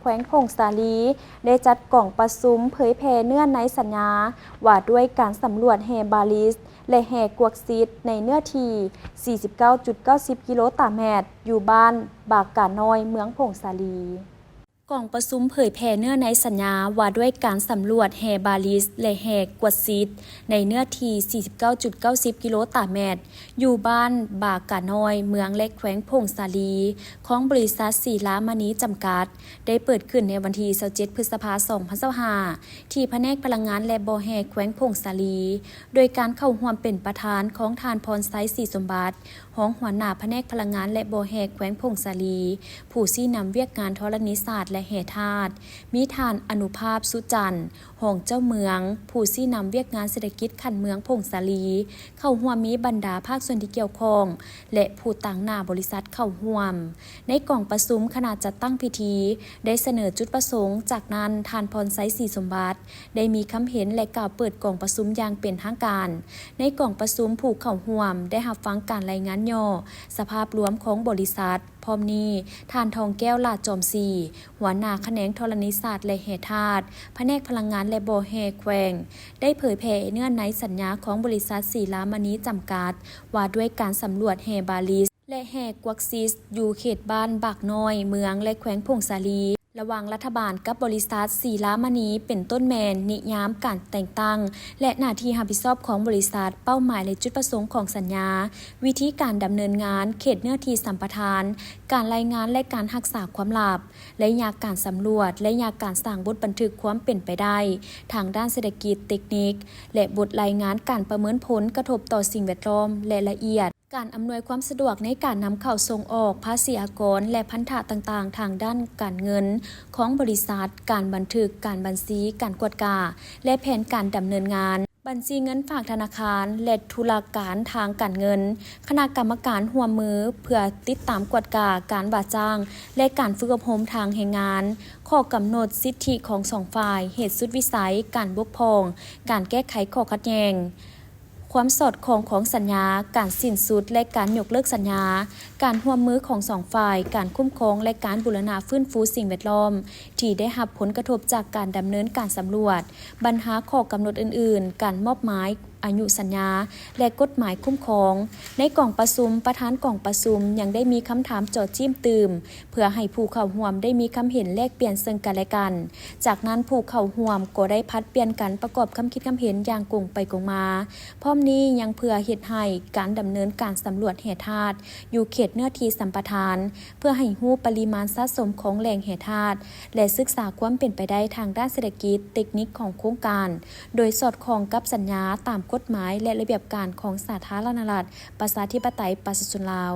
ແຂວງຜົ້ງສາລີ ໄດ້ຈັດກອງປະຊຸມເຜີຍແຜ່ເນື້ອໃນສັນຍາວ່າດ້ວຍການສຳຫຼວດແຮ່ບາລິດ ແລະ ແຮ່ກວກຊິດ ໃນເນື້ອທີ່ ສີ່ສິບເກົ້າຈຸດເກົ້າສິບກິໂລຕາແມັດ ຢູ່ບ້ານບາການ້ອຍ ເມືອງຜົ້ງສາລີ. ກອງປະຊຸມເຜີຍແຜ່ເນື້ອໃນສັນຍາວ່າດ້ວຍການສຳຫຼວດແຮ່ບາລິດ ແລະ ແຮ່ກວດຊິດ ໃນເນື້ອທີ່ ສີ່ສິບເກົ້າຈຸດເກົ້າສິບກິໂລຕາແມັດ ຢູ່ບ້ານບາການ້ອຍ ເມືອງ ແລະ ແຂວງຜົ້ງສາລີ ຂອງບໍລິສັດສີລາມະນີຈຳກັດ ໄດ້ເປີດຂຶ້ນໃນວັນທີ ຊາວເຈັດ ພຶດສະພາ ສອງພັນຊາວຫ້າ ທີ່ພະແນກພະລັງງານ ແລະ ບໍ່ແຮ່ ແຂວງຜົ້ງສາລີ ໂດຍການເຂົ້າຮ່ວມເປັນປະທານຂອງທ່ານ ພອນໄຊ ສີສົມບັດ ຮອງຫົວໜ້າພະແນກພະລັງງານ ແລະ ບໍ່ແຮ່ ແຂວງຜົ້ງສາລີ, ຜູ້ຊີ້ນຳວຽກງານທໍລະນີສາດ ແລະ ແຮ່ທາດ, ມີທ່ານ ອະນຸພາບ ສຸຈັນ ຮອງເຈົ້າເມືອງ, ຜູ້ຊີ້ນຳວຽກງານເສດຖະກິດຂັ້ນເມືອງຜົ້ງສາລີ, ເຂົ້າຮ່ວມມີບັນດາພາກສ່ວນທີ່ກ່ຽວຂ້ອງ ແລະ ຜູ້ຕາງໜ້າບໍລິສັດເຂົ້າຮ່ວມ. ໃນກອງປະຊຸມ, ຄະນະຈັດຕັ້ງພິທີໄດ້ສະເໜີຈຸດປະສົງ, ຈາກນັ້ນ ທ່ານ ພອນໄຊ ສີສົມບັດ ໄດ້ມີຄຳເຫັນ ແລະ ກ່າວເປີດກອງປະຊຸມຢ່າງເປັນທາງການ. ໃນກອງປະຊຸມ, ຜູ້ເຂົ້າຮ່ວມໄດ້ຮັບຟັງການລາຍງານຫຍໍ້ສະພາບລວມຂອງບໍລິສັດ. ພ້ອມນີ້, ທ່ານ ທອງແກ້ວ ຫຼ້າຈອມສີ ຫົວໜ້າຂະແໜງທໍລະນີສາດ ແລະ ແຮ່ທາດ ພະແນກພະລັງງານ ແລະ ບໍ່ແຮ່ແຂວງ ໄດ້ເຜີຍແຜ່ເນື້ອໃນສັນຍາຂອງບໍລິສັດສີລາມະນີຈຳກັດ ວ່າດ້ວຍການສຳຫຼວດແຮ່ບາລິດ ແລະ ແຮ່ກວກຊິດ ຢູ່ເຂດບ້ານບາກນ້ອຍ ເມືອງ ແລະ ແຂວງຜົ້ງສາລີ ລະຫວ່າງລັດຖະບານກັບບໍລິສັດສີລາມະນີ ເປັນຕົ້ນແມ່ນນິຍາມການແຕ່ງຕັ້ງ ແລະ ໜ້າທີ່ຮັບຜິດຊອບຂອງບໍລິສັດ, ເປົ້າໝາຍ ແລະ ຈຸດປະສົງຂອງສັນຍາ, ວິທີການດຳເນີນງານ, ເຂດເນື້ອທີ່ສຳປະທານ, ການລາຍງານ ແລະ ການຮັກສາຄວາມລັບ, ໄລຍະການສຳຫຼວດ, ໄລຍະການສ້າງບົດບັນທຶກຄວາມເປັນໄປໄດ້ທາງດ້ານເສດຖະກິດ, ເຕັກນິກ ແລະ ບົດລາຍງານການປະເມີນຜົນກະທົບຕໍ່ສິ່ງແວດລ້ອມ ແລະ ລະອຽດ ການອຳນວຍຄວາມສະດວກໃນການນຳເຂົ້າສົ່ງອອກ, ພາສີອາກອນ ແລະ ພັນທະຕ່າງໆ ທາງດ້ານການເງິນຂອງບໍລິສັດ, ການບັນທຶກການບັນຊີ, ການກວດກາ ແລະ ແຜນການດຳເນີນງານ, ບັນຊີເງິນຝາກທະນາຄານ ແລະ ທຸລະການທາງການເງິນ. ຄະນະກຳມະການຮ່ວມມືເພື່ອຕິດຕາມກວດກາການວ່າຈ້າງ ແລະ ການຝຶກອົບຮົມທາງແຮງງານ, ຂໍ້ກຳນົດສິດທິຂອງສອງຝ່າຍ, ເຫດສຸດວິໄສ, ການບົກຜ່ອງ, ການແກ້ໄຂຂໍ້ຂັດແຍ່ງ. ຄວາມສອດຄ່ອງຂອງສັນຍາ, ການສິ້ນສຸດ ແລະ ການຍົກເລີກສັນຍາ, ການຮ່ວມມືຂອງສອງຝ່າຍ, ການຄຸ້ມຄອງ ແລະ ການບູລະນະຟື້ນຟູສິ່ງແວດລ້ອມທີ່ໄດ້ຮັບຜົນກະທົບຈາກການດຳເນີນການສຳຫຼວດ, ບັນຫາຂໍ້ກຳນົດອື່ນໆ, ການມອບໝາຍອາຍຸສັນຍາ ແລະ ກົດໝາຍຄຸ້ມຄອງ. ໃນກອງປະຊຸມ, ປະທານກອງປະຊຸມຍັງໄດ້ມີຄຳຖາມເຈາະຈີ້ມຕື່ມ ເພື່ອໃຫ້ຜູ້ເຂົ້າຮ່ວມໄດ້ມີຄຳເຫັນແລກປ່ຽນເຊິ່ງກັນແລະກັນ. ຈາກນັ້ນ, ຜູ້ເຂົ້າຮ່ວມກໍໄດ້ຜັດປ່ຽນກັນປະກອບຄຳຄິດຄຳເຫັນຢ່າງກົງໄປກົງມາ. ພ້ອມນີ້ຍັງເພື່ອເຮັດໃຫ້ການດຳເນີນການສຳຫຼວດແຮ່ທາດຢູ່ເຂດເນື້ອທີ່ສຳປະທານ ເພື່ອໃຫ້ຮູ້ປະລິມານສະສົມຂອງແຫຼ່ງແຮ່ທາດ ແລະ ສຶກສາຄວາມເປັນໄປໄດ້ທາງດ້ານເສດຖະກິດ, ເຕັກນິກຂອງໂຄງການ ໂດຍສອດຄ່ອງກັບສັນຍາຕາມກົດໝາຍ ແລະ ລະບຽບການຂອງສາທາລະນະລັດ ປະຊາທິປະໄຕ ປະຊາຊົນລາວ.